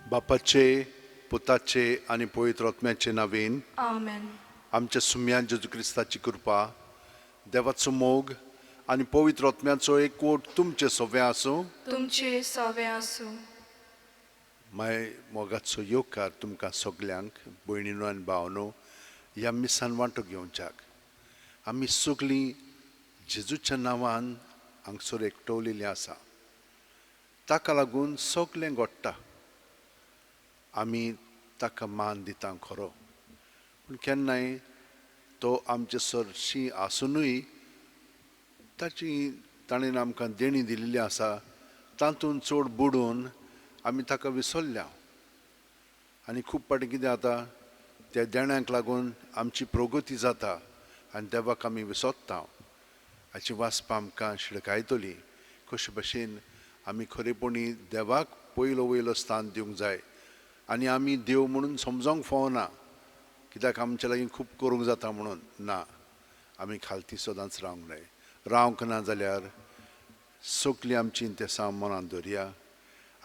बापाचे, पुताचे आनी पवित्र आत्म्याचे नांवेन. आमेन. आमच्या सुम्या जेजू क्रिस्ताची कृपा, देवाचो मोग आनी पवित्र आत्म्याचो एकवट तुमचे सगळें आसूं. तुमचे सवे आसूं. माय मोगाचो येवकार तुमकां सगल्यांक, भयणीनो आनी भावनो, ह्या मिसान वांटो घेवच्याक. आमी सगळीं जेजूच्या नांवान हांगसर एकटवलेलीं आसा. ताका लागून सगळें घडटा. आमी ताका मान दिता खरो, पूण केन्नाय तो आमचे सरशी आसुनूय ताची ताणें आमकां देणी दिल्ली आसा, तातूंत चड बुडून आमी ताका विसरल्या. आनी खूब फावटी कितें जाता, त्या देण्यांक लागून आमची प्रगती जाता आनी देवाक आमी विसरता. हाची वाचपा आमकां शिडकायतली कशे भशेन आमी खरेपणी देवाक पयलो वयलो स्थान दिवंक जाय आनी आमी देव म्हणून समजोंक फावना, कित्याक आमचे लागीं खूब करूंक जाता म्हणून ना. आमी खालती सदांच रावंक जाय. रावंक ना जाल्यार सगलीं आमची इंतेसां मनांत दवरया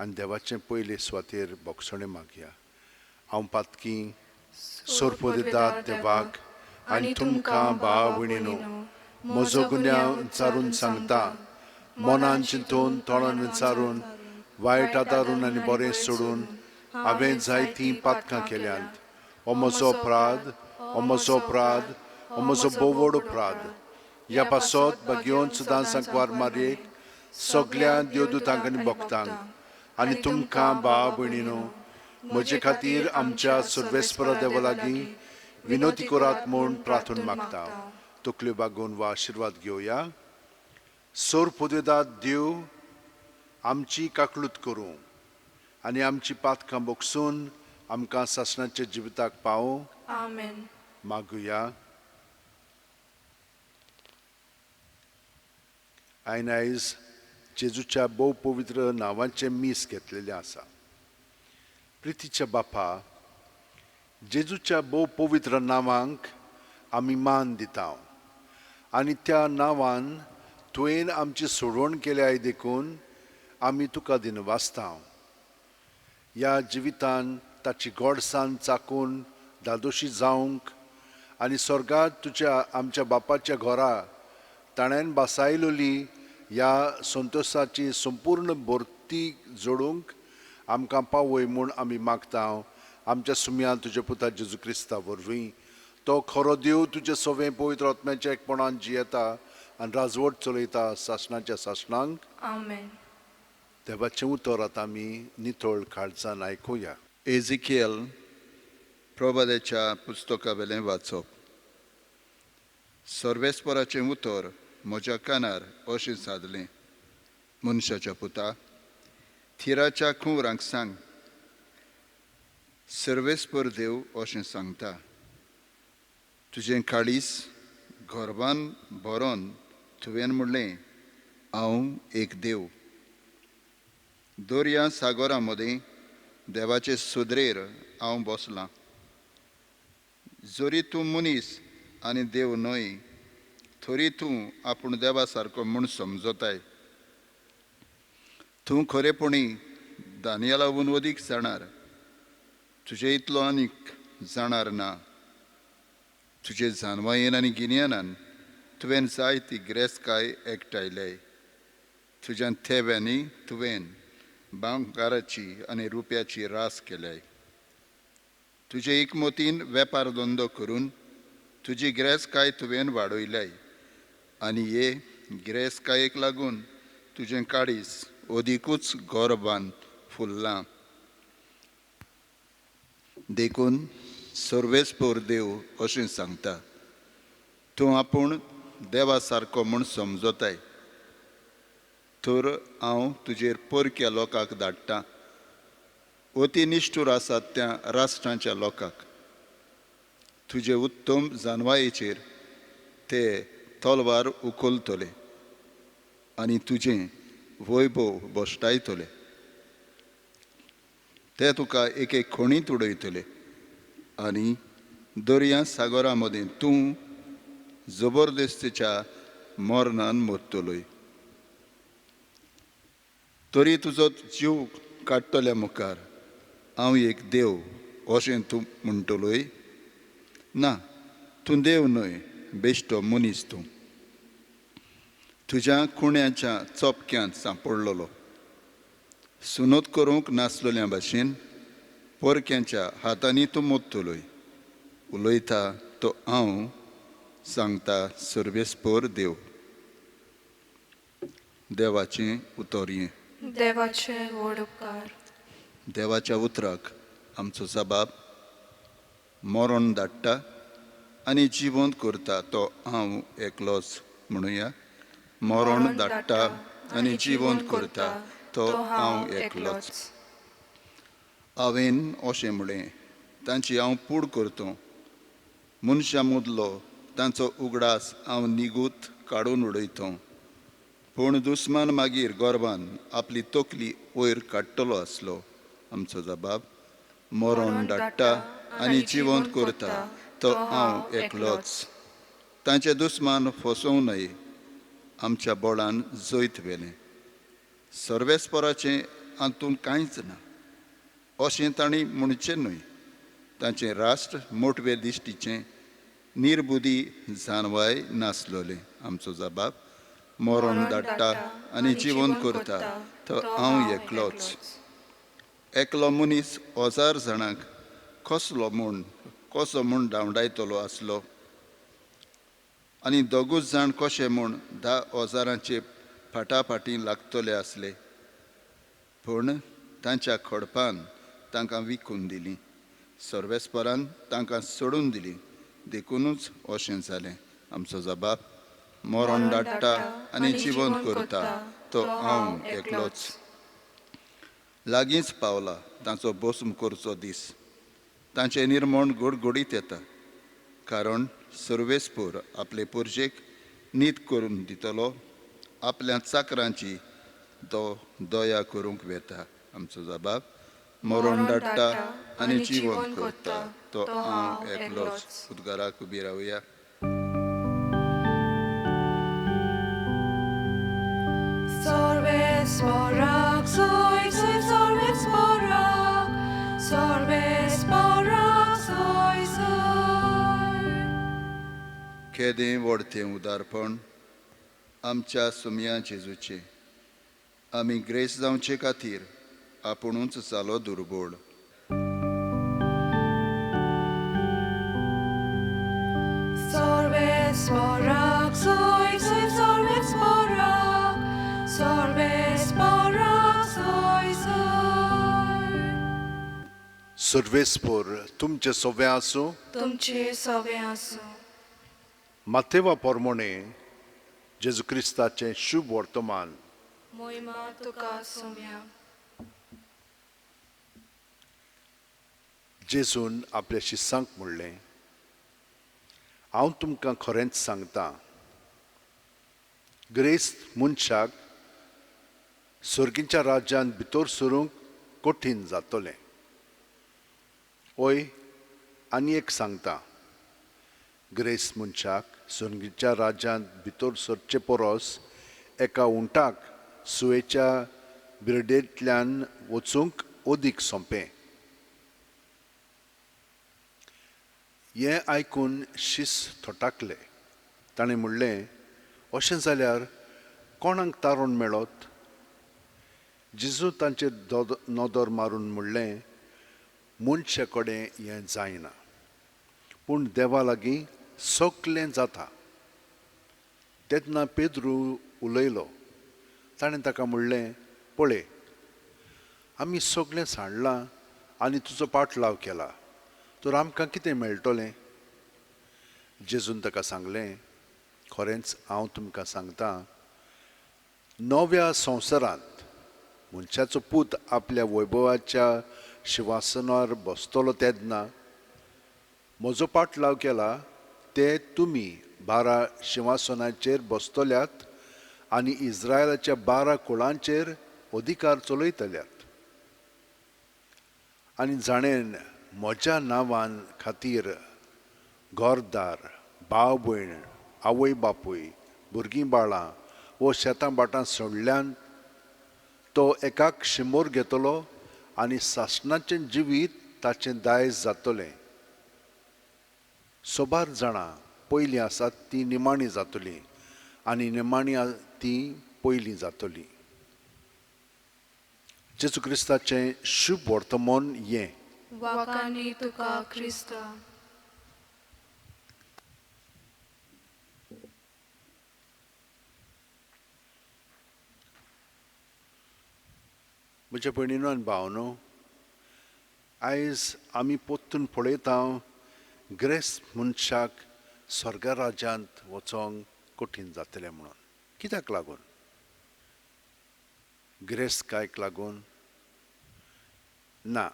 आनी देवाचे पयले सुवातेर भोगसणें मागया. हांव पातकी सोरपोदेदाद देवाक आनी तुमकां भाव भयणीनो म्हजो गुन्यांव विचारून सांगता. मनान चिंतून, तोंडान विचारून, वायट आदारून आनी बरें सोडून हांवें जायतीं पातकां केल्यांत. हो म्हजो अपराध, हो म्हजो अपराध, हो म्हजो बोवड अपराध. ह्या पासत भाग्योन सदां सांकवार मारयेक, सगल्या देवदूतांक आनी भक्तांक आनी तुमकां भाव भयणीनो म्हजे खातीर आमच्या सर्वेस्परा देवा लागीं विनोती करात म्हूण प्रार्थना मागता. तकल्यो बागोवन वा आशिर्वाद घेवया. सोर पुदेदाद देव आमची काकलूत करूं आनी आमची पातकां बोगसून आमकां सासणाच्या जिविताक पावों. आमेन. मागुया. आयन आयज जेजूच्या भोव पवित्र नांवाचें मीस घेतलेलें आसा. प्रितीच्या बापा, जेजूच्या भोव पवित्र नांवांक आमी मान दिता आनी त्या नांवान तुवें आमची सोडवण केल्या देखून आमी तुका दिनवासता. ह्या जिवितान ताची गोडसान चाकून धादोशी जावंक आनी स्वर्गात तुज्या आमच्या बापाच्या घरा ताणें बासायलोली ह्या संतोशाची संपूर्ण भरती जोडूंक आमकां पावय म्हूण आमी मागता, आमच्या सुमयान तुज्या पुता जेजू क्रिस्ता वरवीं. तो खरो देव, तुजे सवें पवित्र आत्म्याच्या एकपणान जियेता आनी राजवट चलयता सासणाच्या सासणांक. आमेन. देवाचें उतर आतां आमी नितळ काळजान आयकुया. एझिकियल प्रवाद्याच्या पुस्तकावेलें वाचप. सर्वेस्पराचें उतर म्हज्या कानार अशें सादलें, मनशाच्या पुता, थिराच्या कुंवरांक सांग, सर्वेस्पर देव अशें सांगता, तुजें काळीस गर्वान भरोन तुवें म्हणलें, हांव एक देव. दर्या सागोरा मदीं देवाचे सुदरेर हांव बसलां. जरी तूं मनीस आनी देव न्हय, तरी तूं आपूण देवा सारको म्हूण समजताय. तूं खरेपणी दानियलाहून अदीक जाणार, तुजे इतलो आनीक जाणार ना. तुजे जानवायेन आनी गिन्यानान तुवें जायती गिरेस्तकाय एकठांयल्याय. तुज्या थेव्यांनी तुवें भांगराची आनी रुप्याची रास केल्याय. तुजे एकमतीन वेपार धंदो करून तुजी गिरेस्तकाय तुवें वाडयल्याय आनी हे गिरेस्तकायेक लागून तुजें काळीज अदिकूच गर्वान फुल्लां. देखून सर्वेस्पर देव अशें सांगता, तूं आपूण देवा सारको म्हूण समजताय, तर हांव तुजेर परक्या लोकांक धाडटा, अती निश्ठूर आसात त्या राष्ट्रांच्या लोकांक. तुजे उत्तम जानवायेचेर ते तलवार उखलतले आनी तुजें वैभव भश्टायतले. ते तुका एक एक खणींत उडयतले आनी दर्या सागरा मदीं तूं जबरदस्तीच्या मरणान मरतलोय. तरी तुजो जीव काडटल्या मुखार हांव एक देव अशें तूं म्हणटलोय? ना, तूं देव न्हय, बेश्टो मनीस तूं. तुज्या खुण्याच्या चोपक्यांत सांपडलेलो, सुनत करूंक नासलेल्या भाशेन परक्यांच्या हातांनी तूं मोत्तलोय. उलयता तो हांव, सांगता सर्वेस्पर देव. देवाचें उतर हें. देवाचे व्हड उपकार. देवाच्या उतराक आमचो जबाब. मरण धाडटा आनी जिवंत करता तो हांव एकलोच म्हणुया. मरण धाडटा आनी जिवंत करता तो हांव एकलोच. हांवें अशें म्हळें, तांची हांव पूड करता, मनशां मदलो तांचो उगडास हांव निगूत काडून उडयता. पूण दुस्मान मागीर गर्वान आपली तकली वयर काडटलो आसलो. आमचो जबाब. मरण धाडटा आनी जिवंत करता तो हांव एकलोच. तांचे दुस्मान फसोवं नये, आमच्या बळान जैत व्हेलें. सर्वेस्पराचें हातूंत कांयच ना अशें तांणी म्हणचें न्हय. तांचें राष्ट्र मोटवे दिश्टीचें, निर्बुदी जानवाय नासलोलें. आमचो जबाब. मरण धाडटा आनी जिवंत करता तो हांव एकलोच. एकलो मनीस 1000 जाणांक कसलो म्हूण कसो म्हूण धांवडायतलो आसलो, आनी दोगूच जाण कशे म्हूण 10,000 फाटाफाटी लागतले आसले. पूण तांच्या खडपान तांकां विकून दिली, सर्वेस्परान तांकां सोडून दिली, देखुनूच अशें जालें. आमचो जबाब. मरण धाडटा आनी जिवंत करता तो हांव एकलोच. लागींच पावला तांचो भस्म करचो दीस, तांचें निर्मण गोडगोडीत येता. कारण सर्वेस्पर आपले पुरजेक नीत करून दितलो, आपल्या चाकरांची तो दया करूंक वेता. आमचो जबाब. मरण धाडटा आनी जिवंत करता तो हांव एकलोच. उद्गाराक उबी रावया. Sarvesparak, soy, soy, sarvesparak, sarvesparak, soy, soy. केदें व्हडतें उदारपण आमच्या सुमया जेजूचें. आमी ग्रेस जावचे खातीर आपुणूच जालो दुर्बोळ. Sarvesparak, soy, soy, sarvesparak, sarvesparak, soy, soy. सर्वेस्पर तुमचें सगळें आसूं. तुमचे सवे आसूं. मातेवा पोरमोणे जेजू क्रिस्ताचें शुभ वर्तमान. मोहिमा तुका सोम्या. जेजून आपल्या शिसांक म्हणलें, हांव तुमकां खरेंच सांगता, ग्रेस्त मनशाक सर्गीच्या राज्यांत भितर सरूंक कठीण जातलें. ओय आनी एक सांगता, ग्रेस्त मनशाक सर्गीच्या राज्यांत भितर सरचे परस एका उंटाक सुयेच्या बिरडेंतल्यान वचूंक अदीक सोंपें. हें आयकून शीस थटाकले. ताणें म्हणलें, अशें जाल्यार कोणाक तारण मेळत? जेजू तांचेर नदर मारून म्हणलें, मनशा कडेन हें जायना, पूण देवा लागीं सगलें जाता. तेन्ना पेद्रू उलयलो. ताणें ताका म्हणलें, पळय, आमी सगळें सांडलां आनी तुजो पाटलाव केला, तर आमकां कितें मेळटलें? जेजून ताका सांगलें, खरेंच हांव तुमकां सांगता, नव्या संवसारांत मनशाचो पूत आपल्या वैभवाच्या शिवासनार बसतलो तेन्ना म्हजो पाटलाव केला ते तुमी 12 शिंवासनाचेर बसतल्यात आनी इस्रायलाच्या 12 कुळांचेर अधिकार चलयतल्यात. आनी जाणेन म्हज्या नांवान खातीर घरदार, भाव भयण, आवय बापूय, भुरगीं बाळां वो शेतां भाटां सोडल्यान तो एकाक 100 घेतलो आनी सासणाचें जिवीत ताचें दायज जातलें. सोबार जाणां पयलीं आसात तीं निमाणी जातलीं आनी निमाणी तीं पयलीं जातलीं. जेजू क्रिस्ताचें शुभ वर्तमान हें. वाखाणी तुका क्रिस्ता. म्हज्या भयणीनो आनी भावनो, आयज आमी परतून पळयता ग्रेस्त मनशाक स्वर्ग राज्यांत वचोंक कठीण जातलें म्हणून. कित्याक लागून? गिरेस्तकायक लागून ना.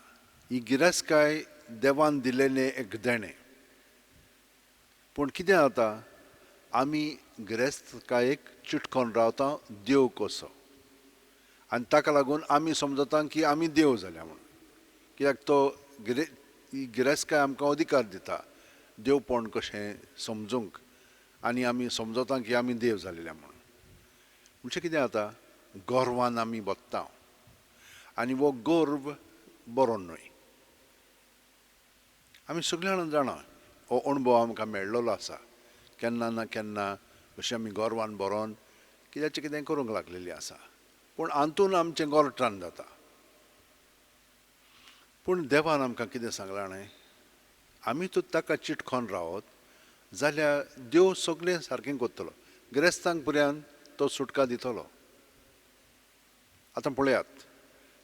ही गिरेस्तकाय देवान दिलेलें एक देणें. पूण कितें जाता, आमी गिरेस्तकायेक चिटकोन रावता देव कसो, आनी ताका लागून आमी समजता की आमी देव जाल्या म्हणून. कित्याक तो ही गिरेस्तकाय आमकां अधिकार दिता देवपण कशें समजूंक, आनी आमी समजता की आमी देव जालेले म्हणून. म्हणजे कितें जाता, गर्वान आमी बदता आनी हो गर्व बरो न्हय. आमी सगळ्या जाणां जाणा हो अणभव आमकां मेळ्ळलो आसा. केन्ना ना केन्ना अशें आमी गर्वान बरोवन कित्याचें कितें करूंक लागलेली आसा, पूण हातून आमचें गोरठाण जाता. पूण देवान आमकां कितें सांगलां न्हय, आमी तर ताका चिटकोन रावत जाल्यार देव सगळें सारकें करतलो, गिरेस्तांक पर्यंत तो सुटका दितलो. आतां पळयात,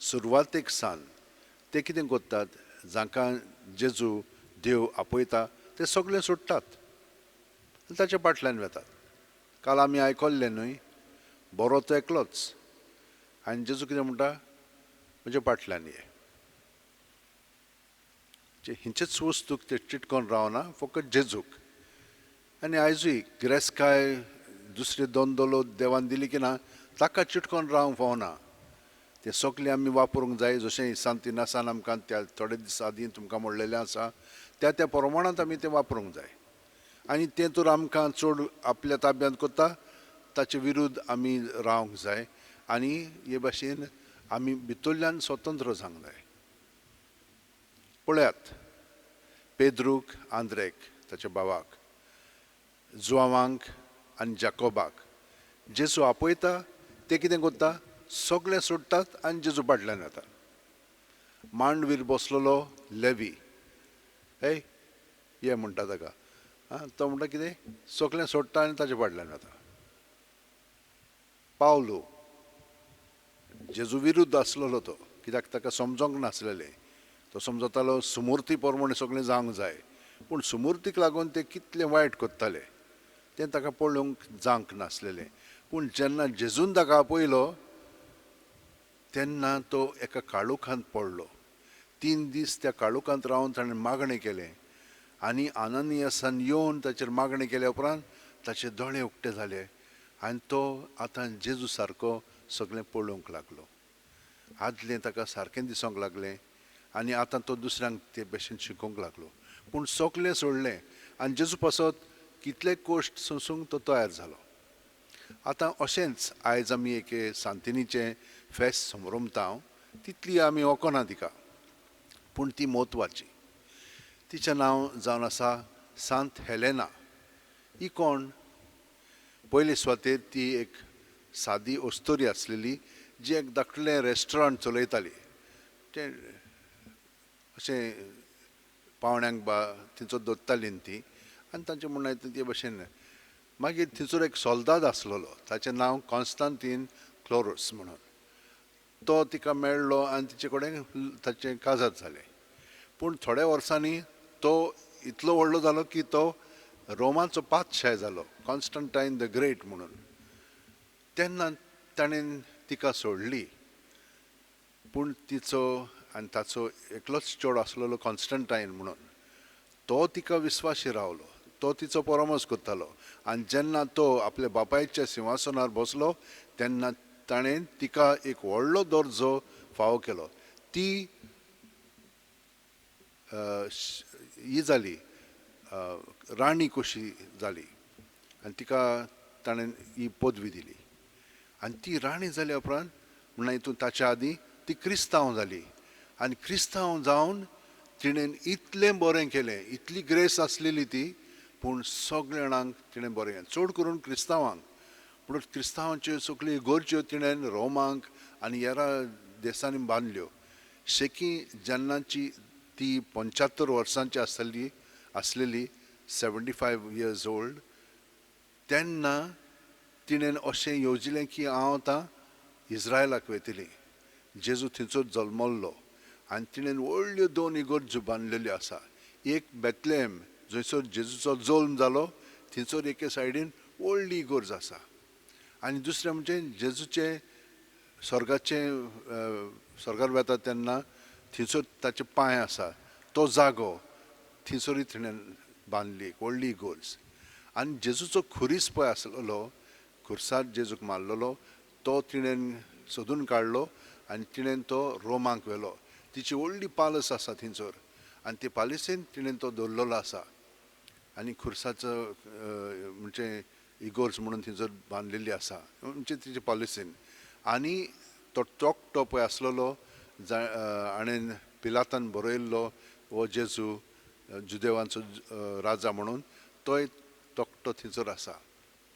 सुरवातेक सान ते कितें करतात, जांकां जेजू देव आपयता ते सगळे सोडटात आनी ताच्या फाटल्यान वेतात. काल आमी आयकल्लें न्हय, बरो तो एकलोच, आनी जेजू कितें म्हणटा, म्हज्या फाटल्यान ये. हिंचेच वस्तूक ते चिटकोन रावना, फकत जेजूक. आनी आयजूय गिरेस्तकाय दुसरे दोन दोलो देवान दिली की ना, ताका चिटकोन रावंक फावना. ते सगळें आमी वापरूंक जाय. जशें सांत इनासान आमकां त्या थोडे दीस आदीं तुमकां म्हणलेलें आसा, त्या त्या प्रमाणांत आमी तें वापरूंक जाय. आनी तें तर आमकां चड आपल्या ताब्यांत करता, ताचे विरुद्ध आमी रावंक जाय आनी हे भाशेन आमी भितरल्यान स्वतंत्र जावंक जाय. पळयात, पेद्रूक, आंद्रेक ताच्या भावाक, जुवांक आनी जाकोबाक जेजू आपयता, ते कितें करता, सगळें सोडटात आनी जेजू फाटल्यान वतात. मांडवीर बसलेलो लेवी, हे ये म्हणटा ताका, आं, तो म्हणटा कितें, सगळें सोडटा आनी ताच्या फाटल्यान वता. पावलो जेजू विरुद्ध आसलेलो तो, कित्याक ताका समजोंक नासलेलें. तो समजतालो सुमुर्ती प्रमाणे सगळें जावंक जाय, पूण सुमुर्तीक लागून ते कितलें वायट करताले तें ताका पळोवंक जावंक नासलेलें. पूण जेन्ना जेजून ताका आपयलो तेन्ना तो एका काळोखांत पडलो. 3 दीस त्या काळोखांत रावन ताणें मागणें केलें आनी आननियासान येवन ताचेर मागणें केल्या उपरांत ताचे दोळे उक्ते जाले आनी तो आतां जेजू सारको सगळें पळोवंक लागलो. आदलें ताका सारकें दिसूंक लागलें आनी आतां तो दुसऱ्यांक ते भशेन शिकोवंक लागलो. पूण सगळें सोडलें आनी जेजू पासत कितले कश्ट सोंसूंक तो तयार जालो. आतां अशेंच आयज आमी एके सांतिनीचें फेस्त समरमता, तितली आमी वखना तिका, पूण ती म्हत्वाची. तिचें नांव जावन आसा सांत हेलेना. ही कोण? पयले सुवातेर ती एक सादी अस्तोरी आसलेली, जी एक धाकटुलें रेस्टॉरंट चलयताली. तें अशें पावण्यांक बा थंयचो दवरताली ती, आनी तांचें म्हणणें ते भशेन. मागीर थंयसर एक सोल्दाद आसलेलो, ताचें नांव कॉन्स्टांतीन क्लोरस म्हणून. तो तिका मेळ्ळो आनी तिचे कडेन ताचें काजार जालें. पूण थोड्या वर्सांनी तो इतलो व्हडलो जालो की तो रोमाचो पातशाय जालो, कॉन्स्टंटायन the great म्हणून. तेन्ना ताणें तिका सोडली, पूण तिचो आनी ताचो एकलोच चेडो आसलेलो कॉन्स्टंटायन म्हणून, तो तिका विस्वाशी रावलो, तो तिचो परामर्श करतालो. आनी जेन्ना तो आपल्या बापायच्या सिंहासनार बसलो तेन्ना ताणें तिका एक व्हडलो दर्जो फावो केलो. ती ही जाली, राणी कशी जाली आनी तिका ताणें ही पदवी दिली. आनी ती राणी जाल्या उपरांत म्हणल्यार हितून ताच्या आदीं ती क्रिस्तांव जाली आनी क्रिस्तांव जावन तिणें इतलें बरें केलें, इतली ग्रेस आसलेली ती, पूण सगळ्या जाणांक तिणें बरें केलें, चड करून क्रिस्तांवांक. पूण क्रिस्तांवांच्यो सगळ्यो इगोर्ज्यो तिणें रोमांक आनी हेरा देशांनी बांदल्यो. शेकी जेन्नाची ती 75 वर्सांची आसलेली 75 इयर्स ओल्ड, तेन्ना तिणें अशें येवजिलें की हांव आतां इज्रायलाक वयतली. जेजू थंयसर जल्मल्लो आनी तिणें व्हडल्यो 2 इगोर्ज्यो बांदलेल्यो आसा. एक बेतलेम जंयसर जेजूचो जल्म जालो थंयसर एके सायडीन व्हडली इगोर्ज आसा, आनी दुसरें म्हणजे जेजूचें स्वर्गाचें स्वर्गार वेता तेन्ना थंयसर ताचे पांय आसा तो जागो थंयसरूय तिणें बांदली एक व्हडली इगोर्ज. आनी जेजूचो खुरीस पळय आसलेलो, खुर्सार जेजूक मारलेलो तो तिणें सोदून काडलो आनी तिणें तो रोमाक व्हेलो. तिची व्हडली पालस आसा थंयसर आनी ते पालसीन तिणें तो दवरलेलो आसा आनी खुर्साचो म्हणजे इगोर्ज म्हणून थंयसर बांदलेली आसा म्हणजे तिचे पॉलिसीन. आनी तो तकटो पळय आसलेलो हाणें पिलातान बरयल्लो हो जेजू जुदेवांचो राजा म्हणून, तोय तकटो थंयसर आसा.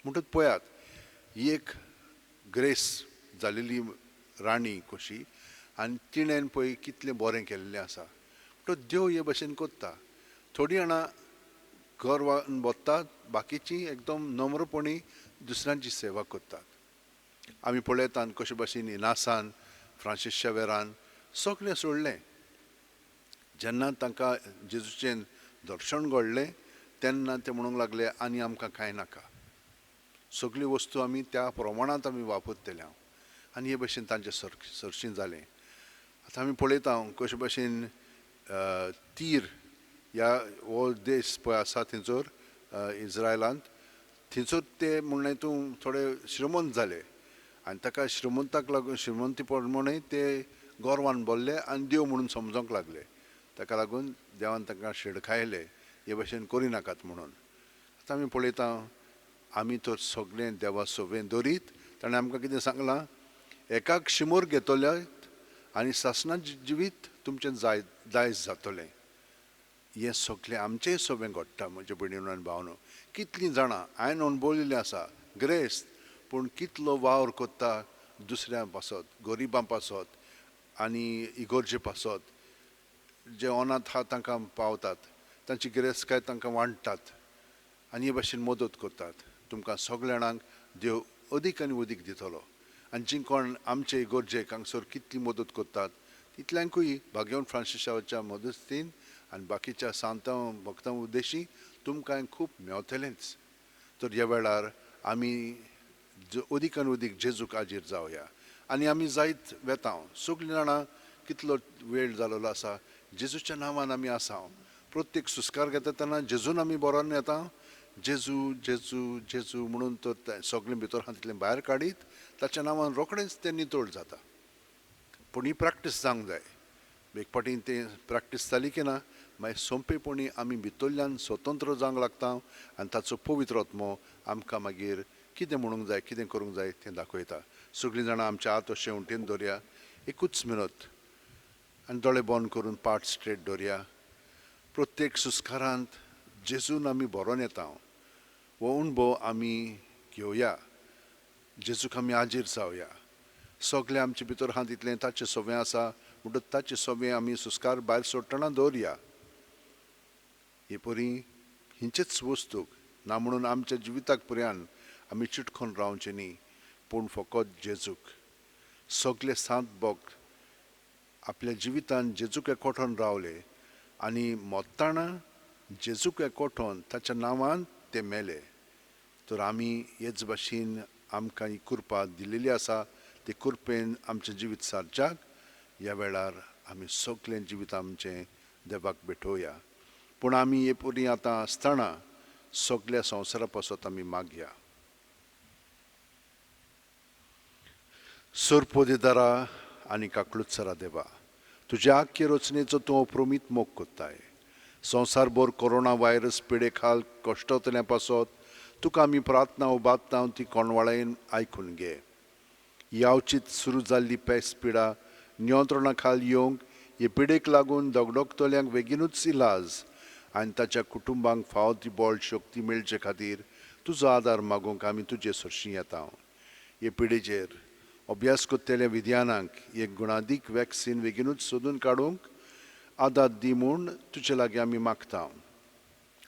म्हणटच पळयात ही एक ग्रेस जालेली राणी कशी आनी तिणें पळय कितलें बरें केल्लें आसा. म्हणटच देव हे भशेन करता. थोडीं जाणां घर वतात, बाकीचीं एकदम नम्रपणी दुसऱ्यांची सेवा करतात. आमी पळयतात कशे भशेन इनासान, फ्रांसीस शेवेरान सगळें सोडलें. जेन्ना तांकां जेजूचें दर्शन घडलें तेन्ना ते म्हणूंक लागले आनी आमकां कांय नाका, सगळ्यो वस्तू आमी त्या प्रमाणांत आमी वापरतले हांव. आनी हे भशेन तांचें सरशीं जालें. आतां आमी पळयता कशे भशेन तीर ह्या हो देश पळय आसा थंयसर इज्रायलांत, थंयसर ते म्हणलें तूं थोडे श्रीमंत जाले आनी ताका श्रीमंताक लागून श्रीमंती प्रमाणे ते गोरवान भरले आनी देव म्हणून समजोंक लागले. ताका लागून देवान तांकां शिडकायले हे भशेन करिनाकात म्हणून. आतां आमी पळयता आमी तर सगळें देवा सोबें दवरीत ताणें आमकां कितें सांगलां, एकाक शिमोर घेतले आनी सासणा जिवीत तुमचें दायज जातलें. हें सगळें आमचेंय सोबें घडटा म्हजे भयणीनो आनी भावनो. कितलीं जाणां हांवें अणभवलेलें आसा ग्रेस्त, पूण कितलो वावर करता दुसऱ्यां पासत, गरिबां पासत आनी इगोर्जे पासत, जे अनाथ आहा तांकां पावतात, तांची गिरेस्तकाय तांकां वांट्टात आनी हे भाशेन मदत करतात. तुमकां सगल्या जाणांक देव अदीक आनी अदीक दितलो. आनी जी कोण आमचे इगोर्जेक हांगसर कितली मदत करतात तितल्यांकूय भाग्यवंत फ्रांसिसाच्या मदतीन आनी बाकीच्या सांतां भक्तां उद्देशी तुमकां खूब मेवतलेंच. तर ह्या वेळार आमी अदीक आनी अदीक जेजूक आजीर जावया आनी आमी जायत वेता. सगळीं जाणां कितलो वेळ जाल्लो आसा जेजूच्या नांवान आमी आसा. प्रत्येक सुस्कार घेता तेन्ना जेजून आमी बरोवन येता, जेजू जेजू जेजू म्हणून तर सगळें भितर आहा तितलें भायर काडीत ताच्या नांवान रोखडेंच तें नितळ जाता. पूण ही प्रॅक्टीस जावंक जाय. एक फावटी तें प्रॅक्टीस जाली की ना मागीर सोंपेपणी आमी भितरल्यान स्वतंत्र जावंक लागता आनी ताचो पवित्र आत्मो आमकां मागीर कितें म्हणूंक जाय, कितें करूंक जाय तें दाखयता. सगळीं जाणां आमच्या हात अशें उंटेन दवरया एकूच मिनत आनी दोळे बंद करून पाट स्ट्रेट दवरया. प्रत्येक सुस्कारांत जेजून आमी भरोन येता हो अणभव आमी घेवया. जेजूक आमी आजीर जावया. सगळें आमचे भितर आहा तितलें ताचें सोबें आसा म्हणटच ताचें सोबें आमी सुस्कार भायर सोडटना दवरया. हे परी हिंचेच वस्तूक ना म्हणून आमच्या जिविताक पर्यान आमी चिटकोन रावचें न्ही, पूण फकत जेजूक. सगळे सांत भक्त आपल्या जिवितान जेजूक एकवटोन रावले आनी मत्ताना जेजूक एकवटोन ताच्या नांवान ते मेले. तर आमी हेच भाशेन आमकां ही कृपा दिलेली आसा, ते कृपेन आमचें जिवीत सारच्याक ह्या वेळार आमी सगळें जिवीत आमचें देवाक भेटोवया. पूण आमी हे परी आतां आसतना सगळ्या संवसारा पासत आमी मागया. सोरपोदेदारा आनी काकलुत्सरा देवा, तुज्या आख्खे रचनेचो तूं अप्रमीत मोग कोत्ताय. संवसारभर कोरोना व्हायरस पिडे खाल कश्टतल्या पासत तुका आमी प्रार्थना उबारता ती कोणवाळायेन आयकून घे. यावचीत सुरू जाल्ली पेस पिडा नियंत्रणा खाल येवंक हे पिडेक लागून दगदगतल्यांक वेगीनूच इलाज आनी ताच्या कुटुंबांक फावो ती बळ शक्ती मेळचे खातीर तुजो आदार मागूंक आमी तुजे सरशीं येता. हे पिडेचेर अभ्यास करतल्या विज्ञानाक एक गुणादीक वॅक्सिन वेगीनूच सोदून काडूंक आदार दी म्हूण तुजे लागीं आमी मागता.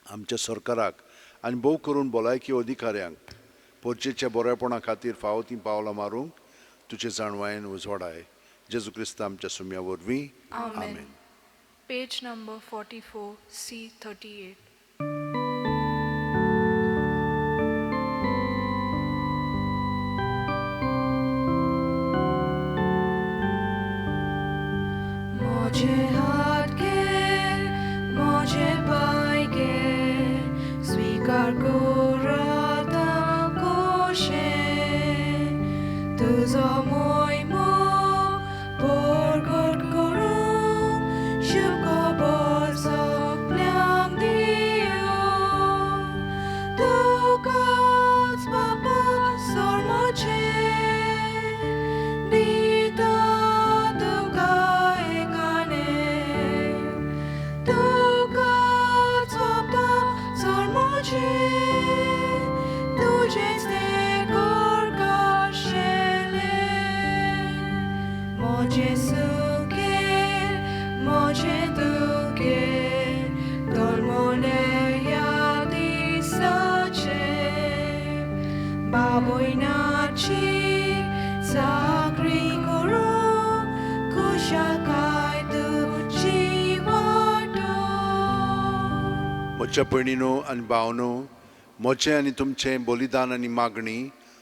आमच्या सरकाराक आनी भोव करून भलायकी अधिकाऱ्यांक पोरचेच्या बरेपणा खातीर फावो तीं पावलां मारूंक तुजे जाणवायेन उजवाडाय. जेजू क्रिस्त आमच्या सुम्या वरवीं, आमेन. आमेन. Page number 44, C 38. मोजे हात घे, मोजे पाय घे, स्वीकार कोराता कोशे, तुजो मोयमो परगट करूंक शुभ खबर सगल्यांक दियो. तुकाच बापा सोडमोचें दिता तुका एकाने, तुकाच बापा सोडमोचें, तुजेंच तें करकाशेलें. मोजें सुखें मोजें दुखें तोलमोलें ह्या दिसाचें, बाबोयनाची चाकरी करूंक खुशालकाय तुजी वाटो. म्हज्या भयणीनो आनी भावनो, म्हजें आनी तुमचें बलिदान आनी मागणी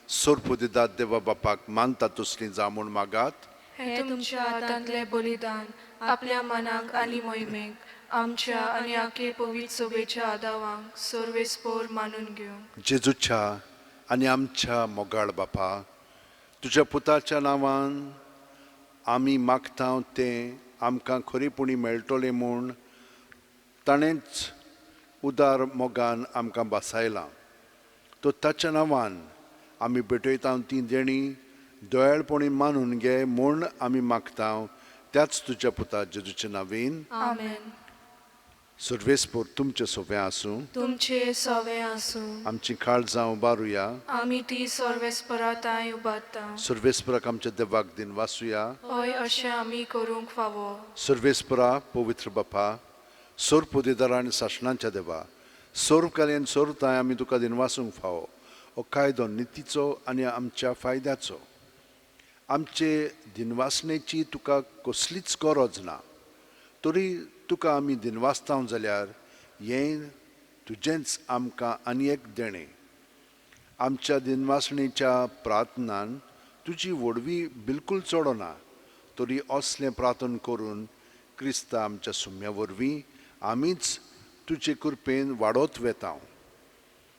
सोरपुदिदात देवा बापाक मानता तसलीं जावं म्हूण मागात. हें तुमच्या हातांतलें बलिदान आपल्या मनाक आनी मोहिमेक आमच्या आनी आखे पवित्र सभेच्या आदावांक सर्वेस्पोर मानून घेवंक. जेजूच्या आनी आमच्या मोगाळ बापा, तुज्या पुताच्या नांवान आमी मागता तें आमकां खरेपणी मेळटलें म्हूण ताणेंच उदार मोगान आमकां भासायलां. तो ताच्या नांवान आमी भेटयता ती देणी दयाळपणी मानून घे म्हूण आमी मागता, त्याच तुज्या पुता जेजूच्या नांवेन. आमेन. सर्वेस्पोर तुमचें सोंपें आसूं. तुमचे सवे आसूं. आमची काळजां उबारुया. आमी ती सर्वेस्परा तांय उबारता. सर्वेस्पराक आमच्या देवाक दिन वासुया. हय, अशें आमी करूंक फावो. सर्वेस्परा, पवित्र बापा, सर्व आनी सासणाच्या देवा, सर्व कार्यान सर्व तांय आमी तुका दिनवासूंक फावो. हो कायदो नितीचो आनी आमच्या फायद्याचो. आमचे दिनवासणेची तुका कसलीच गरज ना, तरी तुका आमी दिनवासता जाल्यार हें तुजेंच आमकां आनी एक देणें. आमच्या दिनवासणेच्या प्रार्थनान तुजी व्हडवी बिलकूल चडना, तरी असलें प्रार्थन करून क्रिस्ता आमच्या सुम्या वरवीं आमीच तुजे कृपेन वाडत वेता.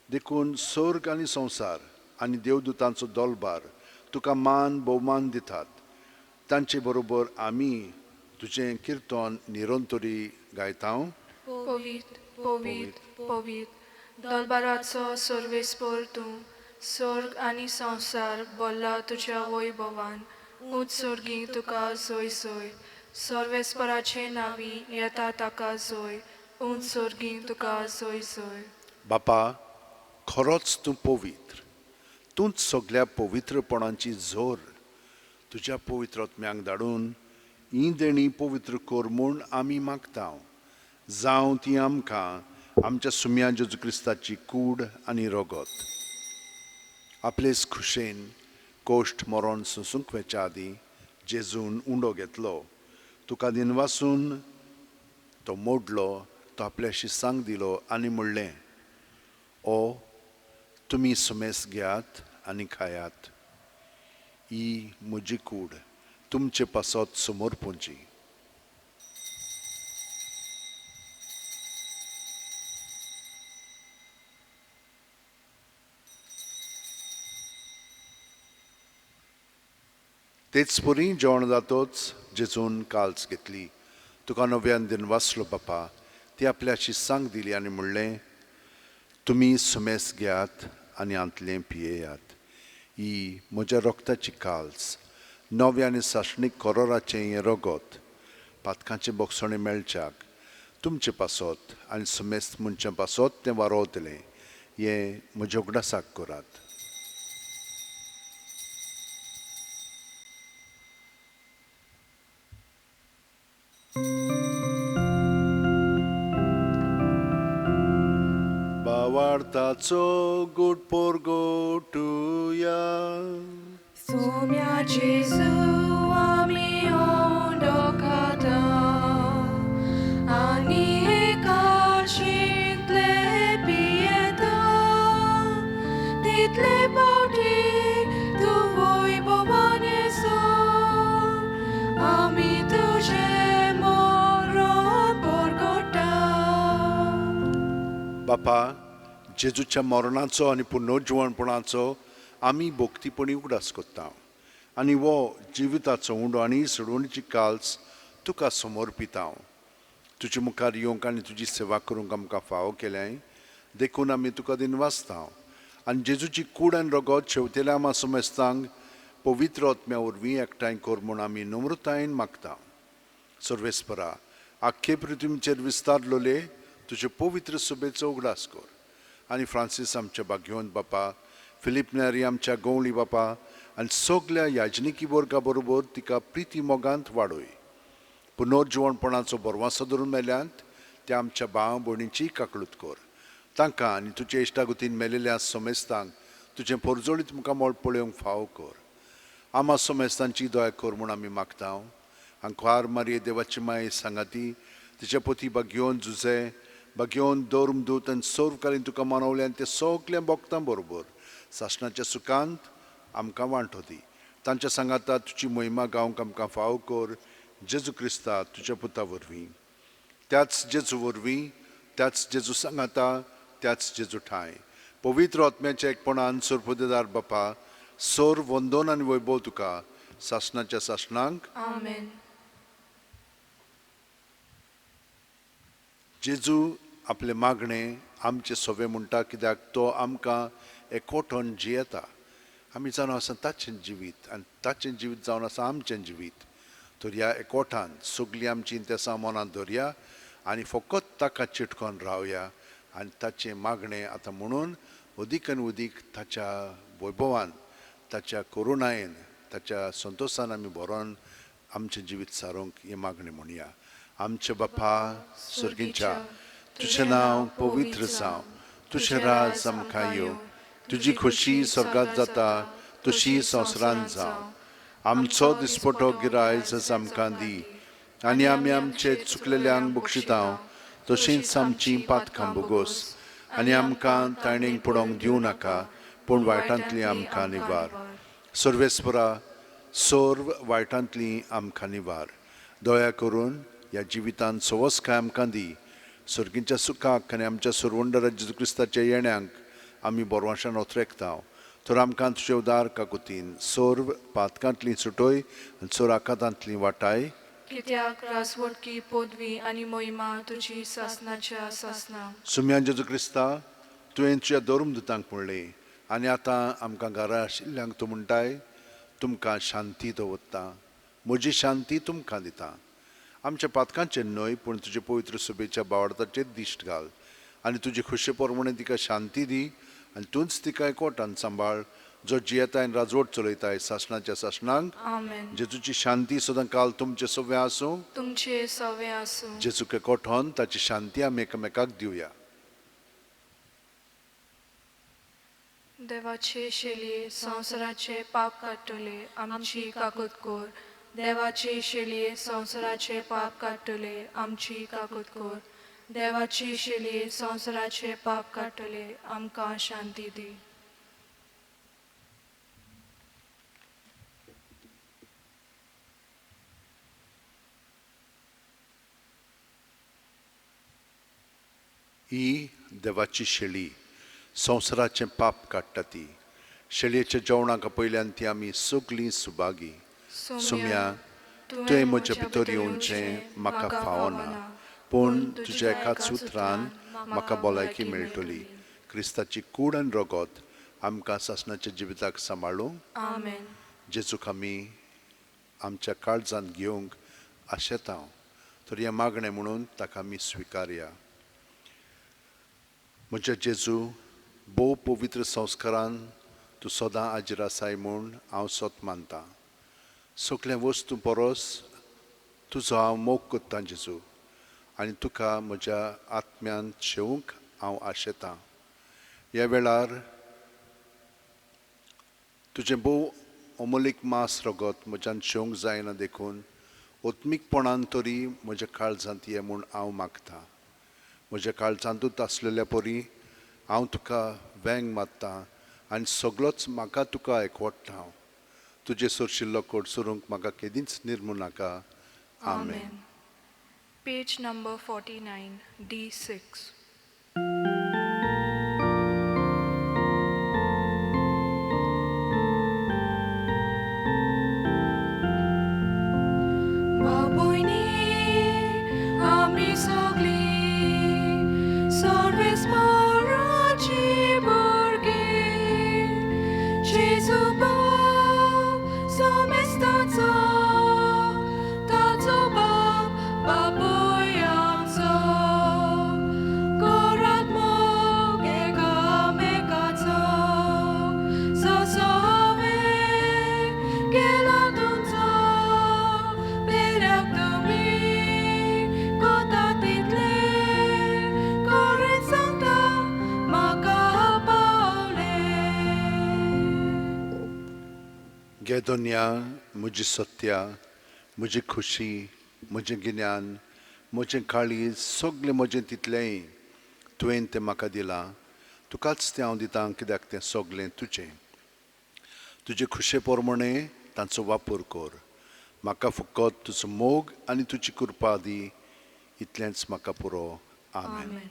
देखून सर्ग आनी संवसार आनी देवदूतांचो दोलबार तुका मान भोवमान दितात. तांचे बरोबर आमी तुजें किर्तन निरंतरी गायता. पवित्र, पवित्र, पवित्र दलबाराचो सर्वेस्पोर तूं, स्वर्ग आनी संवसार भरला तुज्या वैभवान. ऊंच स्वर्गी तुका जोय जोय, सर्वेस्पराचे नांवी येता ताका जोय, ऊंच स्वर्गी तुका जोय जोय. बापा, खरोच तूं पवित्र, तूंच सगल्या पवित्रपणाची झोर. तुज्या पवित्र आत्म्यांक धाडून ही देणी पवित्र कर म्हूण आमी मागता. जावं ती आमकां आमच्या सुम्या जेजू क्रिस्ताची कूड आनी रगत. आपलेच खुशेन कोश्ट मरण सोंसूंक वेच्या आदीं जेजून उंडो घेतलो, तुका दिनवासून तो मोडलो, तो आपल्याशी सांग दिलो आनी म्हणलें, ओ तुमी सुमेस घेयात आनी खायात, ही म्हजी कूड तुमचे पासत समर्पूंची. तेच परी जेवण जातोच जेजून काल्स घेतली, तुका नव्यान दिन वाचलो बापा, ती आपल्याशी सांग दिली आनी म्हणलें, तुमी सुमेस घेयात आनी हांतलें पियेयात, ही म्हज्या रक्ताची काल्स, नव्या आनी सासणीक करोराचें हें रगत. पातकांचें भोगसणें मेळच्याक तुमचे पासत आनी समेस्त मनशां पासत तें वारोवतलें. हें म्हज्या उगडासाक करात. बावार्थाचो गुड पोरगोटुया. सोम्या जेजू आमी ओंडोकाता आनी एकाशिंतले पियेता तितले पावटी तूं वैभवान येसो आमी तुजें मरण परगटा. बापा, जेजूच्या मरणाचो आनी पुनर्जिवणपणाचो आमी भक्तीपणी उगडास करता आनी हो जिविताचो उंडो आनी सोडवणीची काल्स तुका समर्पिता. तुजे मुखार येवंक आनी तुजी सेवा करूंक आमकां फावो केल्याय देखून आमी तुका दिनवासता आनी जेजूची कूड आनी रगत शेवतेल्या आमा समेस्तांक पवित्र आत्म्या वरवीं एकठांय कर म्हूण आमी नम्रतायेन मागता. सर्वेस्परा, आख्खे पृथ्वीचेर विस्तारलोले तुजे पवित्र सभेचो उगडास कर आनी फ्रांसीस आमच्या भाग्यवंत बापा, फिलीप नेरी आमच्या गवळी बापा आनी सगल्या याजनिकी वर्गा बरोबर तिका प्रिती मोगांत वाडय. पुनर्जिवणपणाचो बरवासो धरून मेल्यांत त्या आमच्या भाव भयणीची काकळूत कर. तांकां आनी तुजे इश्टागतीन मेलेल्या समेस्तांक तुजें परजळीत मुखामळ पळोवंक फावो कर. आमा समेस्तांची दया कर म्हूण आमी मागता. आंकवार मारये देवाची माये सांगाती तिच्या पोती भाग्योवन जुजे भाग्योवन धर्मदूत आनी सर्वकालीन तुका मानवल्यान ते सगल्या भोगतां बरोबर सासणाच्या सुखांत आमकां वांटो दी. तांच्या सांगाता तुजी महिमा गावंक आमकां फावो कर जेजू क्रिस्ता तुज्या पुता वरवीं. त्याच जेजू वरवीं, त्याच जेजू सांगाता, त्याच जेजू ठांय पवित्र आत्म्याच्या एकपणान सरपुदेदार बापा, सोर वंदन आनी वैभव तुका सासणाच्या सासणांक. आमेन. जेजू आपले मागणे आमचे सोवे म्हणटा कित्याक तो आमकां एकवटून जियेता. आमी जावन आसा ताचें जिवीत आनी ताचें जिवीत जावन आसा आमचें जिवीत. तर ह्या एकवटान सगळीं आमचीं तेसां मनांत धरया आनी फकत ताका चिटकोन रावया आनी ताचें मागणें आतां म्हणून अदीक आनी अदीक ताच्या वैभवान, ताच्या करुणायेन, ताच्या संतोशान आमी भरोन आमचें जिवीत सारोवंक हें मागणें म्हणया. आमच्या बापा सर्गीच्या, तुजें नांव पवित्र जावं, तुजें राज आमकां येवं, तुजी खोशी स्वर्गांत जाता तशी संवसारांत जावं. आमचो दिसपटो गिरायज आमकां दी आनी आमी आमचे चुकलेल्यांक बक्षिता तशींच आमचीं पातकां बोगोस आनी आमकां ताणेंक पडोवंक दिवं नाका पूण वायटांतली आमकां निवार. सर्वेस्परा, सर्व वायटांतली आमकां निवार. दया करून ह्या जिवितांत सवसकाय आमकां दी. सर्गीच्या सुखाक आनी आमच्या सुरवंडरा जेजू क्रिस्ताच्या येण्यांक आमी बरवाशान ओत्रेकता. तर आमकां तुजे उदार काकुतीन सर्व पातकांतली सुटय आनी सोर आकातांतली वाटाय. कित्याक रासवटकी पदवी आनी महिमा तुजी सासनाच्या सासना. सुम्या जेजू क्रिस्ता, तुवें तुज्या धर्मदुतांक म्हणलें आनी आतां आमकां घरा आशिल्ल्यांक तूं म्हणटाय, तुमकां शांती दवरता, म्हजी शांती तुमकां दिता. आमच्या पातकांचेर न्हय पूण तुजे पवित्र सभेच्या बावडताचेर दिश्ट घाल आनी तुजे खुशे प्रमाणे तिका शांती दी आनी तूंच तिका एकवटान सांबाळ, जो जियेताय आनी राजवट चलयताय सासणाच्या सासणांक. आमेन. जेजूची शांती सदां काल तुमचे सव्वें आसूं. तुमचे सवे आसूं. जेजूक एकवटोन ताची शांती आमी एकामेकाक दिवया. देवाचे शेलये संवसाराचे पाप काडटले आमची काकूत कर. देवाचे शेलये संवसाराचे पाप काडटले आमची काकूत कर. देवाची शेलये संवसाराचे पाप काडटले आमकां शांती दी. ही देवाची शेळी संवसाराचें पाप काडटा. ती शेळयेच्या जेवणाक पयल्यान ती आमी सगळीं सुभागी. सुम्या, तुवें म्हज्या भितर येवचें म्हाका फावना, पूण तुज्या एकाच उतरान म्हाका भलायकी मेळटली. क्रिस्ताची कूड आनी रगत आमकां सासणाच्या जिविताक सांबाळूंक. आमेन. जेजूक आमी आमच्या काळजांत घेवंक आशेता. तर हें मागणें म्हणून ताका आमी स्विकारया. म्हज्या जेजू, भोव पवित्र संस्कारान तूं सदां हाजीर आसाय म्हूण हांव सत मानतां. सगळ्या वस्तू परस तुजो हांव मोग करतां जेजू, आनी तुका म्हज्या आत्म्यान शेवंक हांव आशेतां. ह्या वेळार तुजें भोव अमोलीक मांस रगत म्हज्यान शेवंक जायना देखून आत्मीकपणान तरी म्हज्या काळजांत ये म्हूण हांव मागतां. म्हज्या काळजांतूच आसलेल्या परी हांव तुका वेंग मारतां आनी सगळोच म्हाका तुका एकवटता. हांव तुजे सरशिल्लो कडसरूंक म्हाका केदींच निर्मू नाका. आमेन. Page number 49, D6. बाबुयनी आमी सगळीं सर्वेस्पराची भुरगीं, जेजू बाप समेस्ताचो, ताचो बाप बापूय आमचो, करात मोग एकामेकाचो, जसो हांवें केला तुमचो, पेल्याक तुमी कोता तितले, खरेंच सांगता म्हाका पावले. गे दोनया, म्हजी सत्या, म्हजी खुशी, म्हजें गिन्यान, म्हजें काळीज, सगळें म्हजें तितलेंय तुवें तें म्हाका दिलां. तुकाच तें हांव दितां, कित्याक तें सगळें तुजें. तुजे खुशे प्रमाणे तांचो वापर कर. म्हाका फकत तुजो मोग आनी तुजी कृपा दी, इतलेंच म्हाका पुरो. आमेन. आमेन.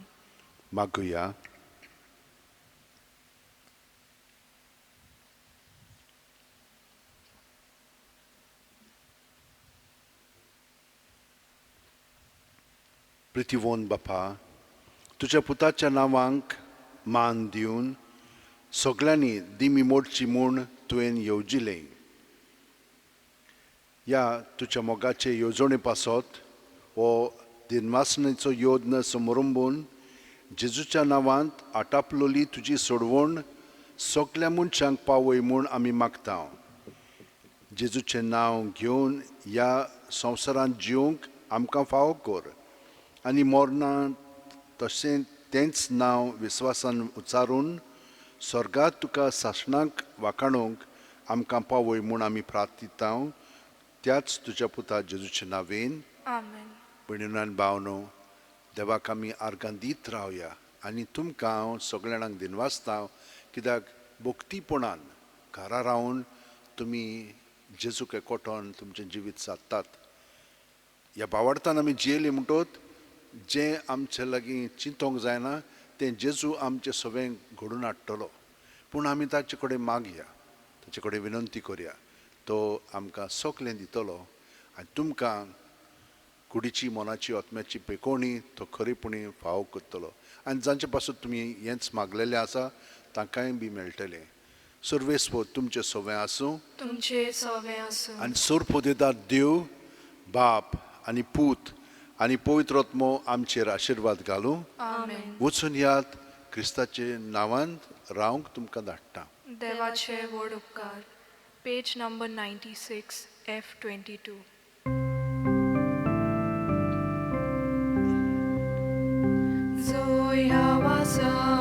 मागुया. प्रितिवोन बापा, तुज्या पुताच्या नांवांक मान दिवन सगळ्यांनी दिमी मोडची म्हूण तुवें येवजिलें. ह्या तुज्या मोगाचे येवजणे पासत हो दिनवासनेचो योद्न समरंबून जेजूच्या नांवांत आटापलोली तुजी सोडवण सगल्या मनशांक पावय म्हूण आमी मागता. जेजूचें नांव घेवन ह्या संवसारांत जिवंक आमकां फावो कर आनी मरणांत तशें तेंच नांव विस्वासान उच्चारून स्वर्गात तुका सासणाक वाखाणूंक आमकां पावय म्हूण आमी प्रार्थिता, त्याच तुज्या पुता जेजूच्या नांवेन. आमेन. भयणीनो आनी भावनो, देवाक आमी आर्गां दीत रावया आनी तुमकां हांव सगळ्या जाणांक दिनवासता, कित्याक भक्तीपणान घरा रावन तुमी जेजूक एकवटोन तुमचें जिवीत सादतात. ह्या भावार्थान आमी जियेली म्हणटोत जें आमचे लागीं चिंतोंक जायना तें जेजू आमचें सगळें घडून हाडटलो. पूण आमी ताचे कडेन मागया, ताचे कडेन विनंती करया, तो आमकां सगळें दितलो आनी तुमकां कुडीची, मनाची, आत्म्याची पेकोवणी तो खरेपणी फावो करतलो. आनी जांचे पासून तुमी हेंच मागलेलें आसा तांकांय बी मेळटलें. सर्वेस्पर तुमचें सवें आसूं, तुमचे सवें आसूं. आनी सोरपोदेदार देव बाप आनी पूत आनी पवित्र आत्मो आमचेर आशिर्वाद घालूं. आमेन. वचून यात, क्रिस्ताचे नांवान रावंक तुमकां धाडटा. देवाचे व्हड उपकार. Page number 96, F22. जोय हांव आसा